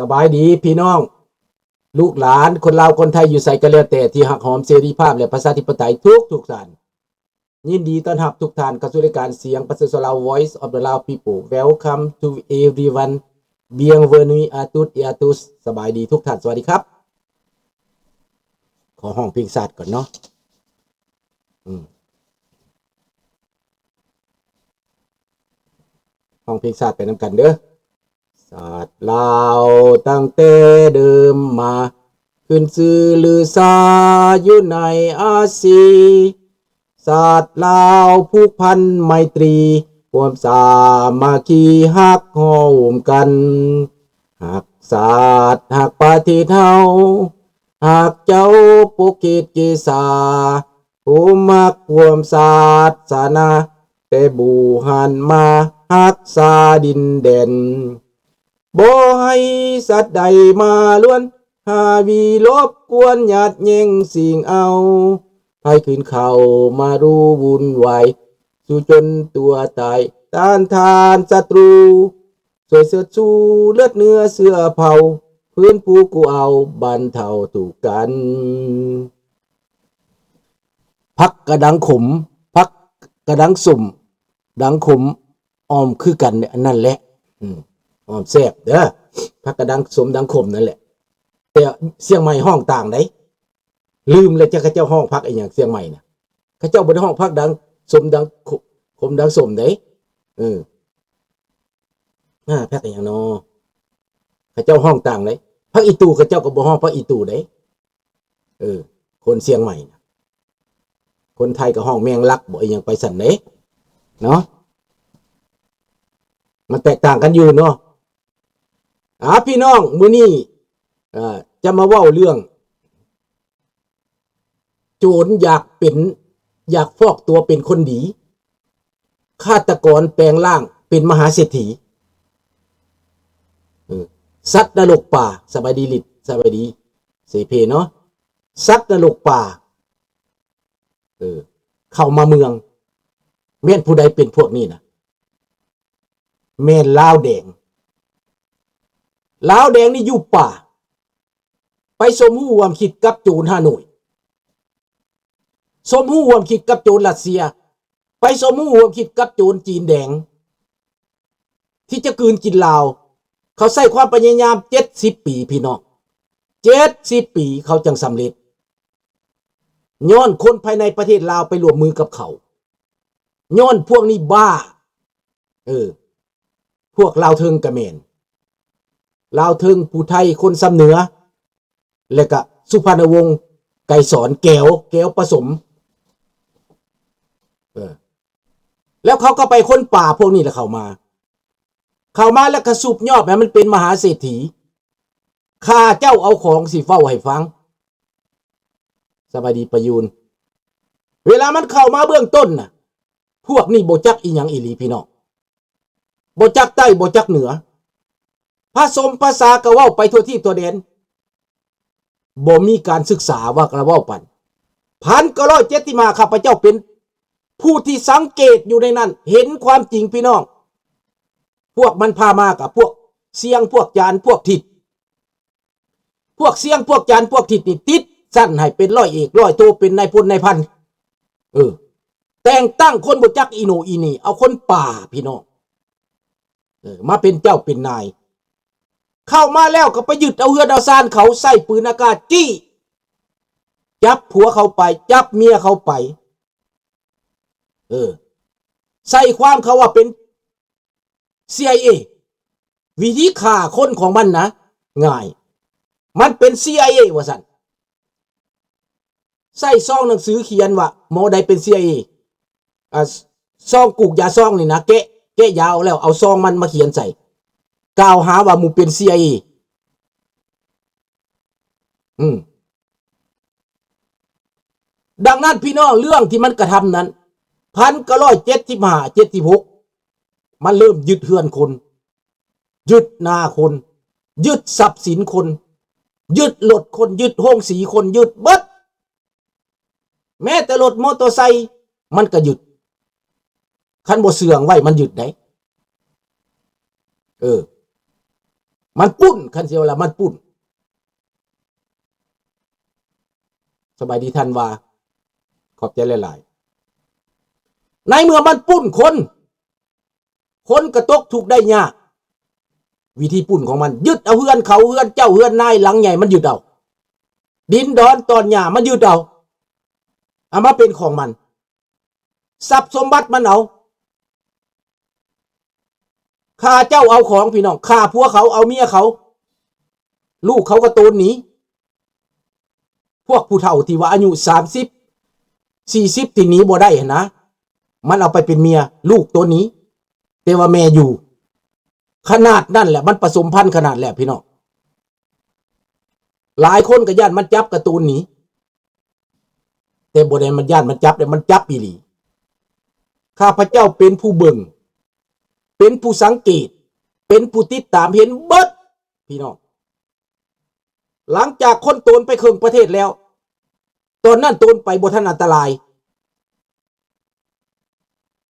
ສະບາຍດີພີ່ນ້ອງ ລູກຫຼານ ຄົນລາວຄົນໄທຢູ່ໃສກໍແລ້ວແຕ່ ທີ່ຮັກຫອມເສລີພາບ ແລະ ປະຊາທິປະໄຕທຸກໆທ່ານ. ຍິນດີຕ້ອນຮັບທຸກທ່ານເຂົ້າສູ່ລາຍການສຽງປະຊາຊົນລາວ Voice of the Lao People. Welcome to everyone. Bienvenue à toutes et à tous. ສະບາຍດີທຸກທ່ານ. ສະຫວັດດີຄັບ. ຂໍຮ້ອງເພງຊາດກ່ອນເນາະ. ອືມ ຮ້ອງເພງຊາດໄປນຳກັນເດີ້. ຊາດລາວຕັ້ງແຕ່ເດີມມາ ຂຶ້ນຊື່ລືຊາຢູ່ໃນອາຊີ. ຊາດລາວຜູກພັນໄມຕຣີ ຮ່ວມສາມັກຄີຮັກໂຮມກັນ. ຮັກຊາດຮັກປະເທດເຮົາ ຮັກເຈົ້າປົກເກດເກສາ ໂຮມຮັກຮ່ວມສາສະໜາ ແຕ່ບູຮານມາຮັກສາດິນແດນ. ບໍ່ໃຫ້ສັດໃດມາລວນ ຫາວີລົບກວນຍາດແຍ່ງຊິງເອົາ. ໃຜຄືນເຂົ້າມາຮູ້ວຸ່ນວາຍ ສູ້ຈົນຕົວຕາຍ ຕ້ານທານສັດຕູ. ຊ່ວຍເຊີດຊູເລືອດເນື້ອເຊື້ອເຜົ່າ ຟື້ນຟູກູ້ເອົາບັນເທົາທຸກກັນ. ຜັກກະດັງຂົມ ຜັກກະດັງສົ້ມ ດັງຂົມ ອອມຄືກັນ ອັນນັ້ນແຫຼະ. ອືມ ອອມແຊບເດີ້ ຜັກກະດັງສົມດັງຂົມນັ້ນແຫຼະ. ແຕ່ຊຽງໃໝ່ຮ້ອງຕ່າງໃດ ລືມແລ້ວ ຈັກເຂົາເຈົ້າຮ້ອງຜັກອີ່ຫຍັງຊຽງໃໝ່ນະ. ເຂົາເຈົ້າບໍ່ໄດ້ຮ້ອງຜັກດັງສົມດັງ ຂົ- ຂົມດັງສົ້ມເດ້. ເອີ ອາ ຜັກອີ່ຫຍັງນໍ ເຂົາເຈົ້າຮ້ອງຕ່າງໃດ. ຜັກອີ່ຕູ ເຂົາເຈົ້າກໍບໍ່ຮ້ອງຜັກອີ່ຕູໃດ. ເອີ ຄົນຊຽງໃໝ່ນະ ຄົນໄທກໍຮ້ອງແມງລັກບໍ ອີ່ຫຍັງໄປຊັ້ນເດ້ເນາະ. ມັນແຕກຕ່າງກັນຢູ່ເນາະ. ອາ ພີ່ນ້ອງ ມື້ນີ້ ເອີ ຈະມາເວົ້າເລື່ອງ ໂຈນຢາກເປັນ ຢາກຟອກຕົວເປັນຄົນດີ ຄາດຕະກອນແປງຮ່າງເປັນມະຫາເສດຖີ. ເອີ ສັດນະລົກປ່າ ສະບາຍດີລິດ ສະບາຍດີເສເພເນາະ. ສັດນະລົກປ່າ ເອີ ເຂົ້າມາເມືອງ ແມ່ນຜູ້ໃດເປັນພວກນີ້ນະ? ແມ່ນລາວແດງ. ລາວແດງນີ້ຢູ່ປ່າ ໄປສົມຮູ້ຮ່ວມຄິດກັບໂຈນຮ່າໂນ້ຍ ສົມຮູ້ຮ່ວມຄິດກັບໂຈນຣັດເຊຍ ໄປສົມຮູ້ຮ່ວມຄິດກັບໂຈນຈີນແດງ ທີ່ຈະກືນກິນລາວ. ເຂົາໃຊ້ຄວາມພະຍາຍາມເຈັດສິບປີ ພີ່ນ້ອງ ເຈັດສິບປີເຂົາຈັ່ງສຳເລັດ ຍ້ອນຄົນພາຍໃນປະເທດລາວໄປຮ່ວມມືກັບເຂົາ ຍ້ອນພວກນີ້ບ້າ. ເອີ ພວກລາວເທິງກະແມ່ນ ລາວເທິງ ຜູ້ໄທ ຄົນຊຳເໜືອ ແລະກະສຸພານຸວົງ ໄກສອນ ແກວ ແກວປະສົມ. ເອີ ແລ້ວເຂົາກໍໄປຄົ້ນປ່າພວກນີ້ລະເຂົ້າມາ ເຂົ້າມາແລ້ວກະສູບຍອບໃຫ້ມັນເປັນມະຫາເສດຖີ. ຂ້າເຈົ້າເອົາຂອງຊິເວົ້າໃຫ້ຟັງ ສະບາຍດີປະຢູນ. ເວລາມັນເຂົ້າມາເບື້ອງຕົ້ນນະ ພວກນີ້ບໍ່ຈັກອີ່ຫຍັງອີ່ຫຼີ ພີ່ນ້ອງ ບໍ່ຈັກໃຕ້ ບໍ່ຈັກເໜືອ ພະສົມພາສາກໍເວົ້າໄປທົ່ວທີບທົ່ວແດນ ບໍ່ມີການສຶກສາວ່າກະເວົ້າປັນ. ພັນເກົ້າຮ້ອຍເຈັດສິບຫ້າ ຂ້າພະເຈົ້າເປັນຜູ້ທີ່ສັງເກດຢູ່ໃນນັ້ນ ເຫັນຄວາມຈິງ ພີ່ນ້ອງ. ພວກມັນພາມາກະພວກຊຽງ ພວກຈານ ພວກທິດ ພວກຊຽງ ພວກຈານ ພວກທິດນີ້ຕິດຊັ້ນໃຫ້ເປັນຮ້ອຍເອກ ຮ້ອຍໂທ ເປັນນາຍພົນນາຍພັນ. ເອີ ແຕ່ງຕັ້ງຄົນບໍ່ຈັກອີໂໜອີເໜ ເອົາຄົນປ່າ ພີ່ນ້ອງ ເອີ ມາເປັນເຈົ້າເປັນນາຍ. ເຂົ້າມາແລ້ວກໍໄປຍຶດເອົາເຮືອນເອົາຊານເຂົາ ໃຊ້ປືນອາກາດຈີ້ ຈັບຜົວເຂົາໄປ ຈັບເມຍເຂົາໄປ. ເອີ ໃສ່ຄວາມເຂົາວ່າເປັນ ຊີໄອເອ ວິທີຂ້າຄົນຂອງມັນນະ ງ່າຍ ມັນເປັນ ຊີໄອເອ ວ່າຊັ້ນ. ໃສ່ຊອງໜັງສືຂຽນວ່າ ໝໍໃດເປັນ ຊີໄອເອ ອາ ຊ- ຊອງກູກຢາຊອງນີ້ນະ ແກະ ແກະຢາອອກແລ້ວ ເອົາຊອງມັນມາຂຽນໃສ່ ກ່າວຫາວ່າໝູ່ເປັນ ຊີໄອເອ. ອືມ ດັ່ງນັ້ນ ພີ່ນ້ອງ ເລື່ອງທີ່ມັນກະທຳນັ້ນ ພັນເກົ້າຮ້ອຍເຈັດສິບຫ້າ ເຈັດສິບຫົກ ມັນເລີ່ມຍຶດເຮືອນຄົນ ຍຶດນາຄົນ ຍຶດຊັບສິນຄົນ ຍຶດລົດຄົນ ຍຶດໂຮງສີຄົນ ຍຶດເບິດ ແມ້ແຕ່ລົດມໍເຕີໄຊມັນກະຍຶດ. ຄັນບໍ່ເຊື່ອງໄວ້ມັນຍຶດໄດ໋. ເອີ ມັນປຸ້ນ ຄັນຊິເວົ້າລະມັນປຸ້ນ. ສະບາຍດີທ່ານວ່າ ຂອບໃຈຫຼາຍໆ. ໃນເມື່ອມັນປຸ້ນຄົນ ຄົນກໍຕົກທຸກໄດ້ຍາກ. ວິທີປຸ້ນຂອງມັນ ຍຶດເອົາເຮືອນເຂົາ ເຮືອນເຈົ້າ ເຮືອນນາຍຫຼັງໃຫຍ່ ມັນຍຶດເອົາ. ດິນດອນຕອນຫຍ້າ ມັນຍຶດເອົາ ເອົາມາເປັນຂອງມັນ. ຊັບສົມບັດມັນເອົາ. ຂ້າເຈົ້າເອົາຂອງ ພີ່ນ້ອງ, ຂ້າຜົວເຂົາ ເອົາເມຍເຂົາ, ລູກເຂົາກໍໂຕນໜີ. ພວກຜູ້ເຖົ້າທີ່ວ່າອາຍຸສາມສິບ ສີ່ສິບ ທີ່ໜີບໍ່ໄດ້ຫັ້ນນະ, ມັນເອົາໄປເປັນເມຍ, ລູກໂຕນໜີ, ແຕ່ວ່າແມ່ຢູ່. ຂະໜາດນັ້ນແຫຼະ, ມັນປະສົມພັນຂະໜາດແຫຼະ ພີ່ນ້ອງ. ຫຼາຍຄົນກໍຢ້ານມັນຈັບກະຕູນໜີ, ແຕ່ບໍ່ໄດ້ມັນຢ້ານມັນຈັບເດ້, ມັນຈັບອີ່ຫຼີ. ຂ້າພະເຈົ້າເປັນຜູ້ເບິ່ງ, ເປັນຜູ້ສັງເກດ, ເປັນຜູ້ຕິດຕາມເຫັນເບິດ ພີ່ນ້ອງ. ຫຼັງຈາກຄົນໂຕນໄປເຄິ່ງປະເທດແລ້ວ, ຕອນນັ້ນໂຕນໄປບໍ່ທັນອັນຕະລາຍ.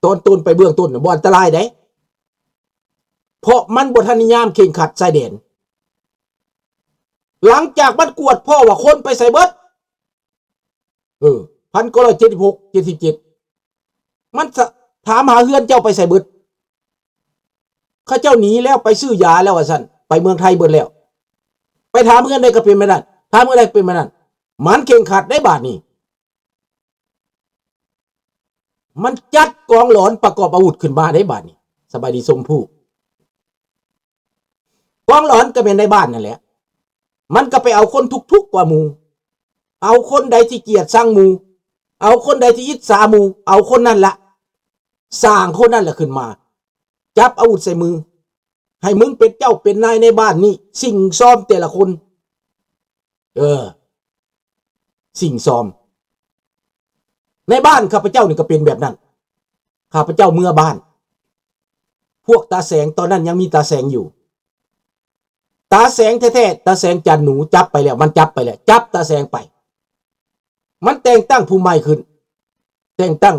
ຕອນໂຕນໄປເບື້ອງຕົ້ນນະ ບໍ່ອັນຕະລາຍໃດ, ເພາະມັນບໍ່ທັນນິຍາມເຄັ່ງຄັດຊາຍແດນ. ຫຼັງຈາກມັນກວດພໍ້ວ່າຄົນໄປໃສເບິດ, ເອີ ພັນເກົ້າຮ້ອຍເຈັດສິບຫົກ ເຈັດສິບເຈັດ ມັນສະ ຖາມຫາເຮືອນເຈົ້າໄປໃສເບິດ, ເຂົາເຈົ້າໜີແລ້ວ ໄປຊື້ຢາແລ້ວວ່າຊັ້ນ, ໄປເມືອງໄທເບິດແລ້ວ. ໄປຖາມເຮືອນໃດກໍເປັນແບບນັ້ນ, ຖາມເຮືອນໃດກໍເປັນແບບນັ້ນ. ມັນເຄັ່ງຄັດໄດ໋ບາດນີ້. ມັນຈັດກອງຫຼອນປະກອບອາວຸດຂຶ້ນມາໄດ໋ບາດນີ້. ສະບາຍດີຊົມພູ. ກອງຫຼອນກໍແມ່ນໃນບ້ານນັ້ນແຫຼະ, ມັນກໍໄປເອົາຄົນທຸກໆກວ່າໝູ່, ເອົາຄົນໃດທີ່ກຽດຊັງໝູ່, ເອົາຄົນໃດທີ່ອິດສາໝູ່, ເອົາຄົນນັ້ນລະ, ສ້າງຄົນນັ້ນລະຂຶ້ນມາ, ຈັບອາວຸດໃສ່ມື, ໃຫ້ມຶງເປັນເຈົ້າເປັນນາຍໃນບ້ານນີ້, ສິ່ງຊອມແຕ່ລະຄົນ. ເອີ ສິ່ງຊອມ. ໃນບ້ານຂ້າພະເຈົ້ານີ້ກໍເປັນແບບນັ້ນ. ຂ້າພະເຈົ້າເມືອບ້ານ, ພວກຕາແສງ, ຕອນນັ້ນຍັງມີຕາແສງຢູ່. ຕາແສງແທ້ໆ, ຕາແສງຈັນໜູ, ຈັບໄປແລ້ວ, ມັນຈັບໄປແລ້ວ, ຈັບຕາແສງໄປ. ມັນແຕ່ງຕັ້ງຜູ້ໃໝ່ຂຶ້ນ, ແຕ່ງຕັ້ງ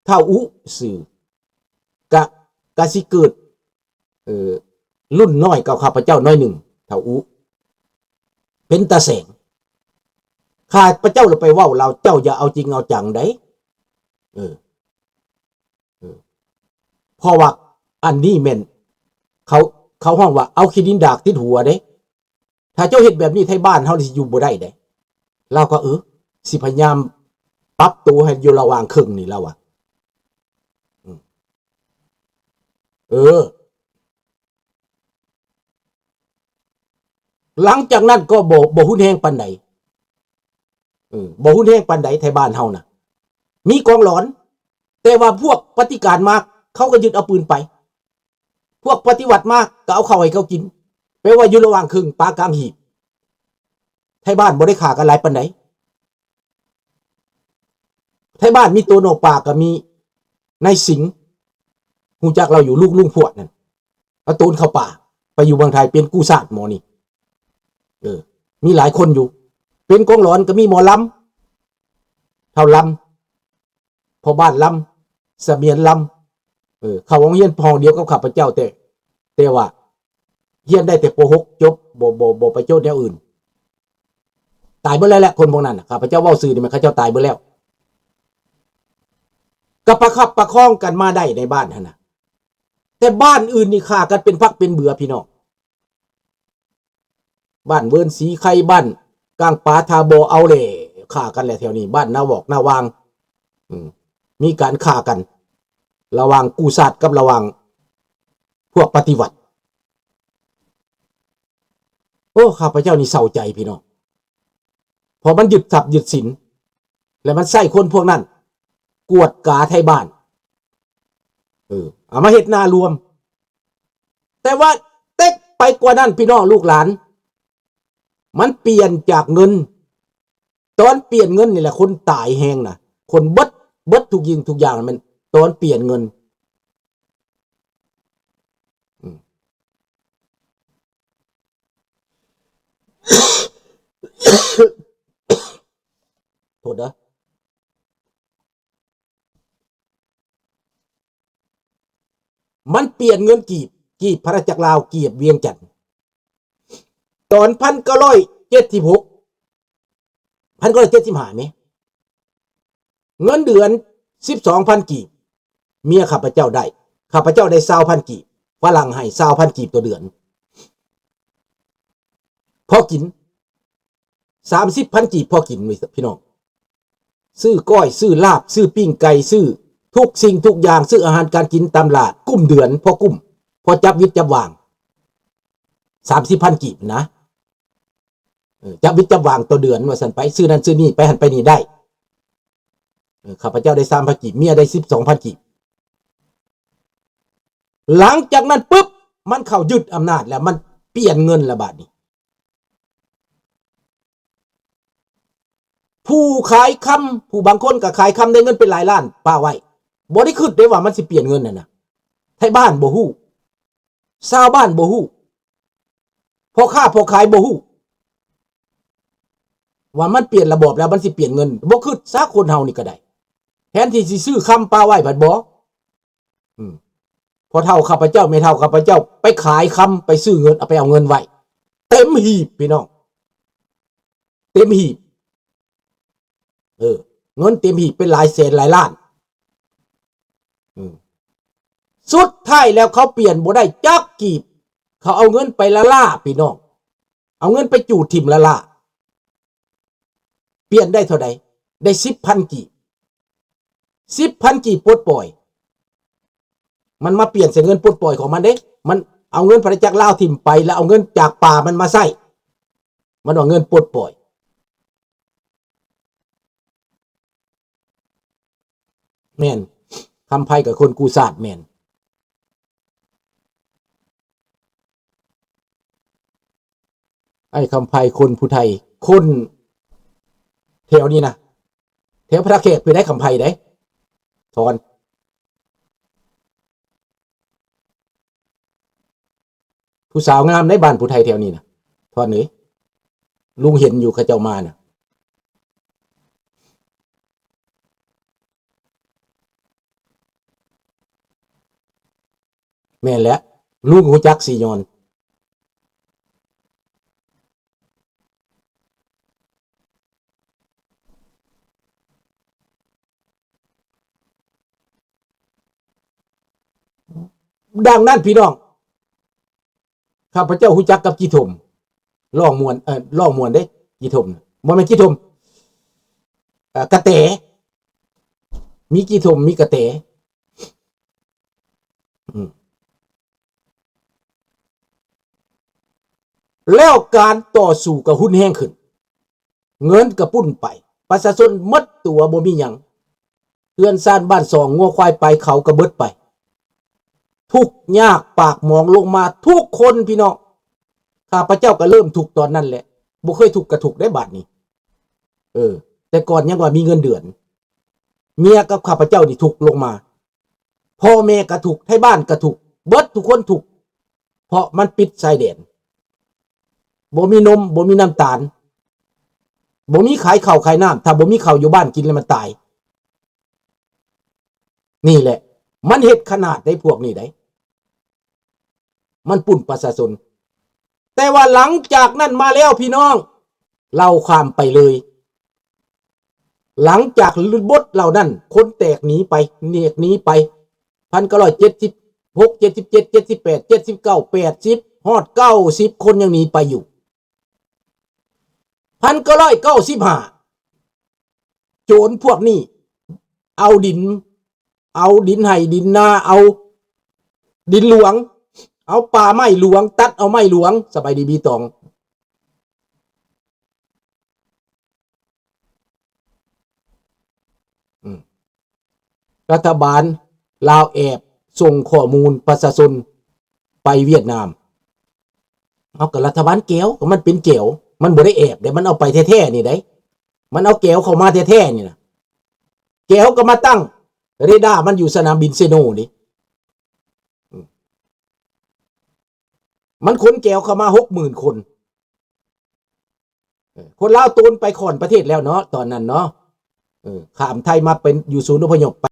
ທ້າວອຸຊື່, ກະ ກະຊິເກີດ ເອີ ລຸ້ນນ້ອຍກວ່າຂ້າພະເຈົ້າໜ້ອຍໜຶ່ງ, ທ້າວອຸ ເປັນຕາແສງ. ຂ້າພະເຈົ້າລະໄປເວົ້າລາວ, ເຈົ້າຢ່າເອົາຈິງເອົາຈັງໃດ໋. ເອີ ເອີ ເພາະວ່າອັນນີ້ແມ່ນ ເຂົາ ເຂົາຮ້ອງວ່າເອົາຂີ້ດິນດາກຕິດຫົວເດ້. ຖ້າເຈົ້າເຮັດແບບນີ້ ໄທບ້ານເຮົານີ້ຊິຢູ່ບໍ່ໄດ້ເດ້. ລາວກໍ ເອີ ຊິພະຍາຍາມປັບໂຕໃຫ້ຢູ່ລະຫວ່າງເຄິ່ງນີ້ ລາວວ່າ. ອືມ ເອີ ຫຼັງຈາກນັ້ນກໍບໍ່ ບໍ່ຮຸນແຮງປານໃດ. ເອີ ບໍ່ຮຸນແຮງປານໃດ ໄທບ້ານເຮົານະ. ມີກອງຫຼອນ, ແຕ່ວ່າພວກປະຕິການມາ ເຂົາກໍຍຶດເອົາປືນໄປ. ພວກປະຕິວັດມາກໍເອົາເຂົ້າໃຫ້ເຂົາກິນ, ແປວ່າຢູ່ລະຫວ່າງເຄິ່ງປາກາງຫີບ. ໄທບ້ານບໍ່ໄດ້ຂ້າກັນຫຼາຍປານໃດ. ໄທບ້ານມີໂຕນອກປ່າກໍມີນາຍສິງ, ຮູ້ຈັກລາວຢູ່, ລູກລຸງພວດນັ້ນ, ລາວໂຕນເຂົ້າປ່າໄປຢູ່ເມືອງໄທ, ເປັນກູ້ຊາດໝໍນີ້. ເອີ ມີຫຼາຍຄົນຢູ່, ເປັນກອງຫຼອນກໍມີໝໍລຳ, ທ້າວລຳ, ພໍ່ບ້ານລຳ, ສະໝຽນລຳ. ເອີ ເຂົ້າໂຮງຮຽນຫ້ອງດຽວກັບຂ້າພະເຈົ້າ, ແຕ່ ແຕ່ວ່າຮຽນໄດ້ແຕ່ ປໍຫົກ ຈົບ, ບໍ່ ບໍ່ ບໍ່ໄປຈົບແນວອື່ນ. ຕາຍເບິດແລ້ວແຫຼະ ຄົນພວກນັ້ນນະ, ຂ້າພະເຈົ້າເວົ້າຊື່ນີ້ແມ່ນເຂົາເຈົ້າຕາຍເບິດແລ້ວ. ກໍປະຄັບປະຄອງກັນມາໄດ້ໃນບ້ານຫັ້ນນະ, ແຕ່ບ້ານອື່ນນີ້ຂ້າກັນເປັນຝັກເປັນເບືອ ພີ່ນ້ອງ. ບ້ານເວີນສີໄຄ, ບ້ານກາງປາທ່າບໍ່ ເອົາແຫຼະ, ຂ້າກັນແຫຼະແຖວນີ້, ບ້ານນາວອກນາຫວ່າງ. ອືມ ມີການຂ້າກັນລະຫວ່າງກູ້ຊາດກັບລະຫວ່າງພວກປະຕິວັດ. ໂອ້ ຂ້າພະເຈົ້ານີ້ເສົ້າໃຈ ພີ່ນ້ອງ, ເພາະມັນຍຶດຊັບຍຶດສິນ ແລະ ມັນໃຊ້ຄົນພວກນັ້ນກວດກາໄທບ້ານ, ເອີ ເອົາມາເຮັດໜ້າລວມ. ແຕ່ວ່າເຕັກໄປກວ່ານັ້ນ ພີ່ນ້ອງລູກຫຼານ, ມັນປ່ຽນຈາກເງິນ. ຕອນປ່ຽນເງິນນີ້ແຫຼະຄົນຕາຍແຮງນະ, ຄົນເບິດ ເບິດທຸກສິ່ງທຸກຢ່າງ ແມ່ນຕອນປ່ຽນເງິນ. ອືມ ໂທດເດີ. ມັນປ່ຽນເງິນກີບ, ກີບພະນາຈັກລາວ, ກີບວຽງຈັນ. ຕອນພັນເກົ້າຮ້ອຍເຈັດສິບຫົກ ພັນເກົ້າຮ້ອຍເຈັດສິບຫ້ານີ້ ເງິນເດືອນສິບສອງພັນກີບ ເມຍຂ້າພະເຈົ້າໄດ້ ຂ້າພະເຈົ້າໄດ້ຊາວພັນກີບ ຝຣັ່ງໃຫ້ຊາວພັນກີບຕໍ່ເດືອນ ພໍກິນ ສາມສິບພັນກີບ ພໍກິນ ພີ່ນ້ອງ ຊື້ກ້ອຍ ຊື້ລາບ ຊື້ປີ້ງໄກ່ ຊື້ທຸກສິ່ງທຸກຢ່າງ ຊື້ອາຫານການກິນຕາມຫຼ້າ ກຸ້ມເດືອນ ພໍກຸ້ມ ພໍຈັບວິດຈັບຫວ່າງ ສາມສິບພັນກີບນະ ເອີ ຈັບວິດຈັບຫວ່າງຕໍ່ເດືອນວ່າຊັ້ນໄປ ຊື້ນັ້ນຊື້ນີ້ ໄປຫັ້ນໄປນີ້ໄດ້ ເອີ ຂ້າພະເຈົ້າໄດ້ສາມພັນກີບ ເມຍໄດ້ສິບສອງພັນກີບ ຫຼັງຈາກນັ້ນປຶບ ມັນເຂົ້າຍຶດອຳນາດແລ້ວ ມັນປ່ຽນເງິນແລ້ວບາດນີ້ ຜູ້ຂາຍຄຳ ຜູ້ບາງຄົນກໍຂາຍຄຳໄດ້ເງິນເປັນຫຼາຍລ້ານປະໄວ້ ບໍ່ໄດ້ຄິດເດ້ວ່າມັນຊິປ່ຽນເງິນນັ້ນນະ ໄທບ້ານບໍ່ຮູ້ ຊາວບ້ານບໍ່ຮູ້ ພໍ່ຄ້າພໍ່ຂາຍບໍ່ຮູ້ ວ່າມັນປ່ຽນລະບອບແລ້ວມັນຊິປ່ຽນເງິນ ບໍ່ຄິດຊະ ຄົນເຮົານີ້ກໍໄດ້ ແທນທີ່ຊິຊື້ຄຳປະໄວ້ພັດບໍ່ ອືມ ພໍ່ເຖົ້າຂ້າພະເຈົ້າ ແມ່ເຖົ້າຂ້າພະເຈົ້າ ໄປຂາຍຄຳ ໄປຊື້ເງິນ ເອົາໄປເອົາເງິນໄວ້ ເຕັມຫີບ ພີ່ນ້ອງ ເຕັມຫີບ ເອີ ເງິນເຕັມຫີບເປັນຫຼາຍແສນຫຼາຍລ້ານ ອືມ ສຸດທ້າຍແລ້ວເຂົາປ່ຽນບໍ່ໄດ້ຈັກກີບ ເຂົາເອົາເງິນໄປລ້າໆ ພີ່ນ້ອງ ເອົາເງິນໄປຈູດຖິ້ມລ້າໆ ປ່ຽນໄດ້ເທົ່າໃດ? ໄດ້ສິບພັນກີບ ສິບພັນກີບປົດປ່ອຍ ມັນມາປ່ຽນໃສ່ເງິນປົດປ່ອຍຂອງມັນເດ້ ມັນເອົາເງິນພະນາຈັກລາວຖິ້ມໄປ ແລ້ວເອົາເງິນຈາກປ່າມັນມາໃຊ້ ມັນວ່າເງິນປົດປ່ອຍ ແມ່ນ ຄຳໄພກໍຄົນກູ້ຊາດ ແມ່ນ ອ້າຍຄຳໄພຄົນຜູ້ໄທ ຄົນແຖວນີ້ນະ ແຖວທ່າແຂກ ຜູ້ໃດຄຳໄພໃດ ຖອນ ຜູ້ສາວງາມໃນບ້ານຜູ້ໄທແຖວນີ້ນະ ທ່ອນເອີຍ ລຸງເຫັນຢູ່ເຂົາເຈົ້າມານະ ແມ່ນແຫຼະ ລຸງຮູ້ຈັກສີຍອນ. ດັ່ງນັ້ນພີ່ນ້ອງ ຂ້າພະເຈົ້າຮູ້ຈັກກັບຈີ່ຖົມ ຮ້ອງມ່ວນ ເອີ ຮ້ອງມ່ວນເດ້ ຈີ່ຖົມ ບໍ່ແມ່ນຈີ່ຖົມ ເອີ ກະແຕ ມີຈີ່ຖົມ ມີກະແຕ ອືມ ແລ້ວການຕໍ່ສູ້ກໍຮຸນແຮງຂຶ້ນ ເງິນກໍປຸ້ນໄປ ປະຊາຊົນໝົດຕົວ ບໍ່ມີຫຍັງ ເຮືອນຊານບ້ານຊ່ອງ ງົວຄວາຍໄປ ເຂົາກໍເບິດໄປ ທຸກຍາກປາກໝອງລົງມາທຸກຄົນພີ່ນ້ອງ ຂ້າພະເຈົ້າກໍເລີ່ມທຸກຕອນນັ້ນແຫຼະ ບໍ່ເຄີຍທຸກກໍທຸກໄດ້ບາດນີ້ ເອີ ແຕ່ກ່ອນຍັງວ່າມີເງິນເດືອນ ເມຍກັບຂ້າພະເຈົ້ານີ້ທຸກລົງມາ ພໍ່ແມ່ກໍທຸກ ໄທບ້ານກໍທຸກ ເບິດທຸກຄົນທຸກ ເພາະມັນປິດຊາຍແດນ ບໍ່ມີນົມ ບໍ່ມີນ້ຳຕານ ບໍ່ມີຂາຍເຂົ້າຂາຍນ້ຳ ຖ້າບໍ່ມີເຂົ້າຢູ່ບ້ານກິນແລ້ວມັນຕາຍ ນີ້ແຫຼະ ມັນເຮັດຂະໜາດໃດພວກນີ້ໃດ ມັນປຸ້ນປະຊາຊົນ ແຕ່ວ່າຫຼັງຈາກນັ້ນມາແລ້ວພີ່ນ້ອງ ເລົ່າຂ້າມໄປເລີຍ ຫຼັງຈາກບົດເຫຼົ່ານັ້ນ ຄົນແຕກໜີໄປ ແຕກໜີໄປ ພັນເກົ້າຮ້ອຍເຈັດສິບຫົກ ເຈັດສິບເຈັດ ເຈັດສິບແປດ ເຈັດສິບເກົ້າ ແປດສິບ ຮອດເກົ້າສິບ ຄົນຍັງໜີໄປຢູ່ ພັນເກົ້າຮ້ອຍເກົ້າສິບຫ້າ ໂຈນພວກນີ້ເອົາດິນ ເອົາດິນໄຮ່ດິນນາ ເອົາດິນຫຼວງ ເອົາປ່າໄມ້ຫຼວງ ຕັດເອົາໄມ້ຫຼວງ ສະບາຍດີບີຕອງ ອືມ ລັດຖະບານລາວແອບສົ່ງຂໍ້ມູນປະຊາຊົນໄປຫວຽດນາມ ເອົາ ກໍລັດຖະບານແກວ ກໍມັນເປັນແກວ ມັນບໍ່ໄດ້ແອບເດ້ ມັນເອົາໄປແທ້ໆນີ້ໃດ໋ ມັນເອົາແກວເຂົ້າມາແທ້ໆນີ້ນະ ແກວກໍມາຕັ້ງເຣດ້າມັນຢູ່ສະໜາມບິນເຊໂນນີ້ ອືມ ມັນຂົນແກວເຂົ້າມາຫົກໝື່ນຄົນ ເອີ ຄົນລາວໂຕນໄປຂ້ອນປະເທດແລ້ວເນາະ ຕອນນັ້ນເນາະ ເອີ ຂ້າມໄທມາເປັນຢູ່ສູນອົບພະຍົບ